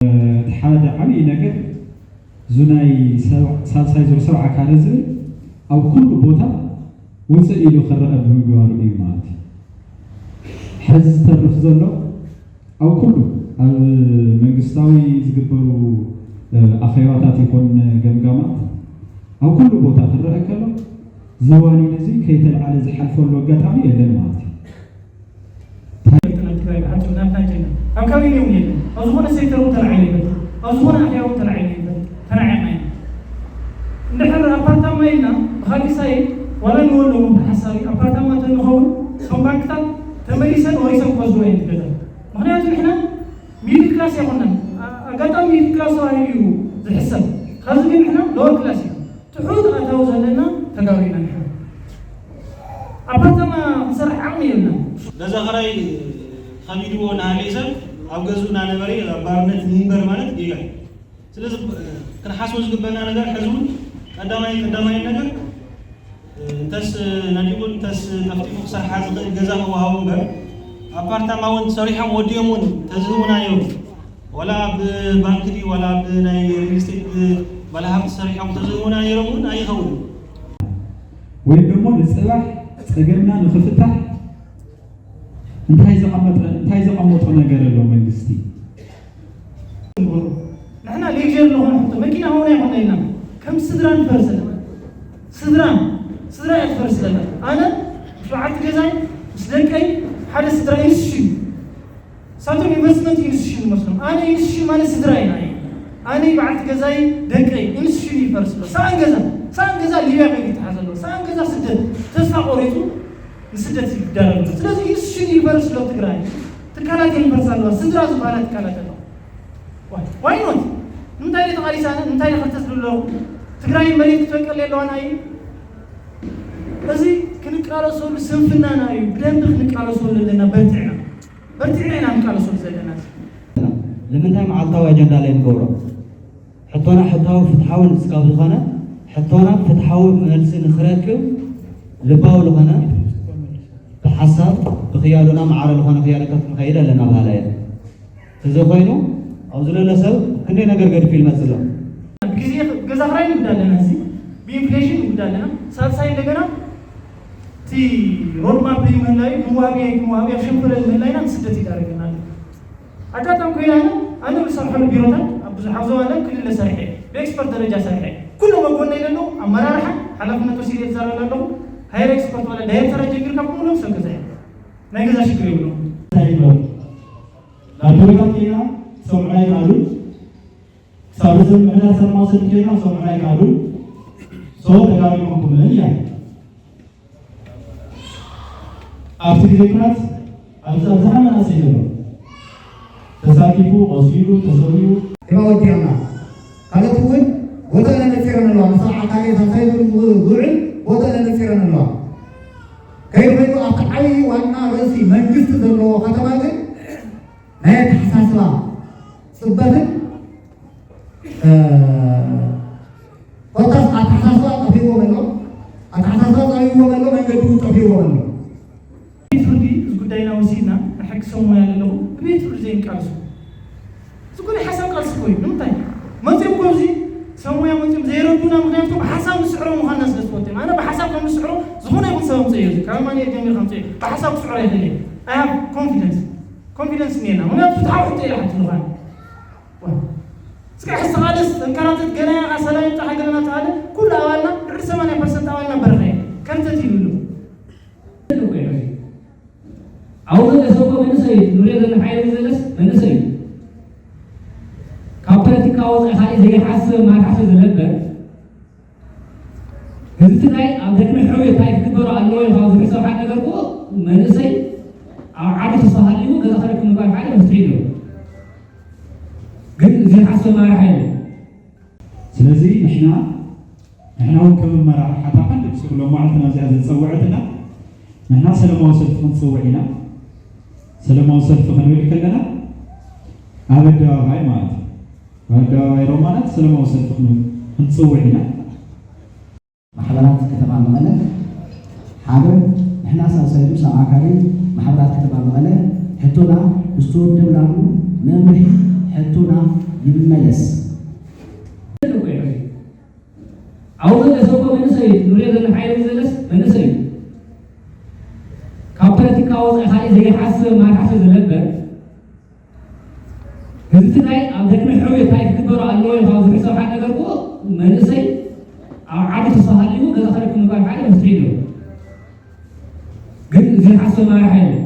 እቲ ሓደ ዓብዪ ነገር እዚ ናይ ሰብ- ሳልሳይ ዙር ሰብዓ ካሬ ዝብል ኣብ ኩሉ ቦታ ውፅእ ኢሉ ክረአ ብምግባሩ እዩ ማለት እዩ። ሕዚ ዝተርፍ ዘሎ ኣብ ኩሉ ኣብ መንግስታዊ ዝግበሩ ኣኼባታት ይኹን ገምጋማት ኣብ ኩሉ ቦታ ክረአ ከሎ እዚ ዋኒን እዚ ከይተልዓለ ዝሓልፈሉ ኣጋጣሚ የለን ማለት እዩ። ትግራይ ብሓፂሩ ናትና ጀና ኣብ ካቢኔ እውን የለን። ኣብ ዝኾነ ሴክተር እውን ተላዒሉ ይበል፣ ኣብ ዝኾነ ኣድያ እውን ተላዒሉ ይበል ተናዒቕና ኢና። እንድሕር ኣፓርታማ ኢልና ብካሊእ ሳይድ ዋላ ንወሎ እውን ብሓሳቢ ኣፓርታማ እንተንኸውን እቶም ባንክታት ተመሊሰን ወሪሰን ክወስድዎ እየን ገዛ። ምክንያቱ ንሕና ሚድል ክላስ ኣይኮናን። ኣጋጣሚ ሚድል ክላስ ተባሂሉ እዩ ዝሕሰብ። ካብዚ ግን ንሕና ሎወር ክላስ እዩ። ትሑት ኣታዊ ዘለና ተጋሩ ኢና ንሕና። ኣፓርታማ ክንሰርሕ ዓቕሚ የብልና። ገዛ ኸራይ ኸቢድዎ እናሃለየ ሰብ ኣብ ገዝኡ እናነበረ ኣብ ባርነት ምንበር ማለት ጌጋ እዩ። ስለዚ ክንሓስቦ ዝግበና ነገር ሕዚ እውን ቀዳማይ ቀዳማይ ነገር እንተስ ነዲቑ እንተስ ጠፍጢፉ ክሰርሓ ዝኽእል ገዛ ክወሃቦ እምበር ኣፓርታማ እውን ሰሪሖም ወዲኦም እውን ተዝህቡና ነይሮም ዋላ ኣብ ባንክ ድዩ ዋላ ኣብ ናይ ሪል ስቴት ባለሃብቲ ሰሪሖም ተዝህቡና ነይሮም እውን ኣይኸውንን። ወይም ደሞ ንፅባሕ ፀገምና ንኽፍታሕ እንታይ ዘቐመጠ እንታይ ዘቐመጦ ነገር ኣሎ መንግስቲ? ንሕና ሌክቸር ዝኾነ ሕቶ መኪና ሆነ ይኾነ ኢልና ከም ስድራ ንፈርስ ኣለና። ስድራ ስድራ እያ ትፈርስ ዘላ። ኣነ ምስ በዓልቲ ገዛይ ምስ ደቀይ ሓደ ስድራ ኢንስቲትዩሽን እዩ። ሳቶም ኢንቨስትመንት ኢንስቲትዩሽን ይመስሎም። ኣነ ኢንስቲትዩሽን ማለት ስድራ ኢና። ኣነ በዓልቲ ገዛይ ደቀይ ኢንስቲትዩሽን ይፈርስ ኣሎ። ሰኣን ገዛ ሰኣን ገዛ ሊብያ ከይዱ ይተሓዘ ኣሎ። ሰኣን ገዛ ስደት ተስፋ ቆሪፁ ንስደት ይዳረግ። ስለዚ ኢንስቲትዩሽን ይፈርስ ኣሎ። ትግራይ ትካላት ይፈርስ ኣለዋ። ስድራ ዝበሃላ ትካላት ኣለዋ። ዋይ ኖት ንምንታይ ደ ተቓሊሳ ንምንታይ ደ ክልተ ዝብሎ ትግራይ መሬት ክትበቀል የለዋን ኣዩ። እዚ ክንቃለሰሉ ስንፍናና እዩ። ብደንቢ ክንቃለሰሉ ኣለና። በርቲዕና በርቲዕና ኢና ክንቃለሰሉ ዘለና። ንምንታይ መዓልታዊ ኣጀንዳ ላይ ንገብሮ? ሕቶና ሕታዊ ፍትሓዊ ንስካብ ዝኾነ ሕቶና ፍትሓዊ መልሲ ንክረክብ ልባዊ ዝኾነ ብሓሳብ ብክያዶና ማዕረ ዝኾነ ክያዶታት ንኸይድ ኣለና ባህላ እየ። ተዘኮይኑ ኣብዚ ለለ ሰብ ክንደይ ነገር ገድፍ ይልመፅ ኣሎ። ብግዜ ገዛ ክራይ ንጉዳ ኣለና፣ እዚ ብኢንፍሌሽን ንጉዳ ኣለና። ሳልሳይ እንደገና እቲ ሮድማፕ ዘይምህላዩ ንዋህብያ ይግን ዋህብያ ሸንኮለል ምህላይና ንስደት ይዳረገና ኣሎ። ኣጋጣሚ ኮይና ኣነ ኣነ ዝሰርሐሉ ቢሮታት ኣብ ብዙሕ ኣብ ዞባ ክልል ሰርሐ ብኤክስፐርት ደረጃ ሰርሐ ኩሎም ኣብ ጎነይ ዘለዉ ኣመራርሓ ሓላፍነት ወሲደ ዝዛረብ ኣለኹ። ሃየር ኤክስፐርት ዋላ ዳይሬክተር ጀሚርካ ኩሎም ሰብ ገዛ እዮም። ናይ ገዛ ሽግር የብሎም። እንታይ ይበሉ ናብ ቢሮታት ከይና ሰምዑና ይኽኣሉ ክሳብ እዚ ምዕዳል ሰላማዊ ሰልፊ ከይና ሰምዑና ይኽኣሉ ሰው ተጋሪሞም ክምእን እያ። ኣብቲ ግዜ ኩናት ኣብዚ ኣብዝሓ መናእሰይ ዘሎ ተሳኪፉ፣ ቆሲሉ፣ ተሰዊኡ። ሪባ ወዲቕና። ካልኦት እውን ቦተለን ነፂረን ኣለዋ። ንሳ ዓካሪ ሳሳይ ዝብል ዝውዕል ቦተለን ነፂረን ኣለዋ። ከይድ ኮይኑ ኣብቲ ዓብዪ ዋና ርእሲ መንግስቲ ዘለዎ ከተማ ግን ናይ ኣተሓሳስባ ፅበትን ኮታስ ኣተሓሳስባ ጠፊእዎም ኣሎ። ኣተሓሳስባ ጠፊእዎም ኣሎ፣ መንገዲ እውን ጠፊእዎም ኣሎ። ቤት ፍርዲ እዚ ጉዳይና ወሲድና ንሕጊ ሰብ ሞያ ኣለኹ ብቤት ፍርዲ ዘይንቃልሶ እዚ ጉዳይ ሓሳብ ቃልሲ እኮ እዩ። ንምንታይ መፅኦም እኮ እዚ ሰብ ሞያ መፅኦም ዘይረዱና? ምክንያቱ ብሓሳብ ንስዕሮ ምኳንና ስለ ዝፈትዮም ኣነ ብሓሳብ ከም ንስዕሮ ዝኾነ ይኹን ሰብ ኣምፅኦ እዩ። ካብ ማንኤል ጀሚር ከምፅኦ ብሓሳብ ክስዕሮ ይኽእል እየ። ኣይ ሃቭ ኮንፊደንስ ኮንፊደንስ እኒኤና ምክንያቱ ፍትሓዊ ሕቶ ኢለ ሓቲ ዝኾነ እስከ ሕስተኻለስ እንከራተት ገና ያኻ ሰላም ይምጣ ሃገርና ተባለ ኩሉ ኣባልና ልዕሊ ሰማንያ ፐርሰንት ኣባልና በረኻ እዩ። ከርተት ይብሉ ኣብኡ ዘሎ ሰብ እኮ መንእሰይ እዩ። ንሪኦ ዘለና ሓይሊ ዘለስ መንእሰይ እዩ። ካብ ፖለቲካ ወፃኢ ካሊእ ዘይሓስብ ማርሓሰ ዝነበር ህዝቢ ትግራይ ኣብ ደድሚ ሕውየት እንታይ ክግበሮ ኣለዎ ኢልካ ዝሕሰብ ሓደ ነገር እኮ መንእሰይ ኣብ ዓዱ ተስፋ ሃልይዎ ገዛ ክረክብ ምግባር ሓደ መፍትሒ እዩ። ግን ዘይሓስብ ማርሓ የለን። ስለዚ ንሕና ንሕና እውን ከም ኣመራርሓ ታኻን ደቂ ስሩ ሎማዕልትና እዚኣ ዘፀወዐትና ንሕና ሰላማዊ ሰልፊ ክንፅውዕ ኢና። ሰላማዊ ሰልፊ ክንብል ከለና ኣብ ኣደባባይ ማለት እዩ። ኣብ ኣደባባይ ሮማናት ሰላማዊ ሰልፊ ክንፅውዕ ኢና። ማሕበራት ከተማ መቐለ ሓደ ንሕና ሳልሳይ ንኡስ ኣማካሪ ማሕበራት ከተማ መቐለ ሕቶና ዝተወደብናሉ መምርሒ ሕቶና ይመለስ። ኣብኡ ዘለስ እኮ መንእሰይ እዩ። ንሪኦ ዘለና ሓይሊ ዘለስ መንእሰይ እዩ። ካብ ፖለቲካ ወፃኢ ካልእ ዘይሓስብ ማርሓሽ ዝነበር ህዝቢ ትግራይ ኣብ ደድሚ ሕውየት እንታይ ክግበሩ ኣለዎ ኢሉ ካብ ዝሕሰብ ሓደ ነገር እኮ መንእሰይ ኣብ ዓዲ ተሰሃሊቡ ገዛ ከረክብ ምግባር ሓደ መፍትሒ እዩ። ግን ዘይሓስብ ማርሓ የለን።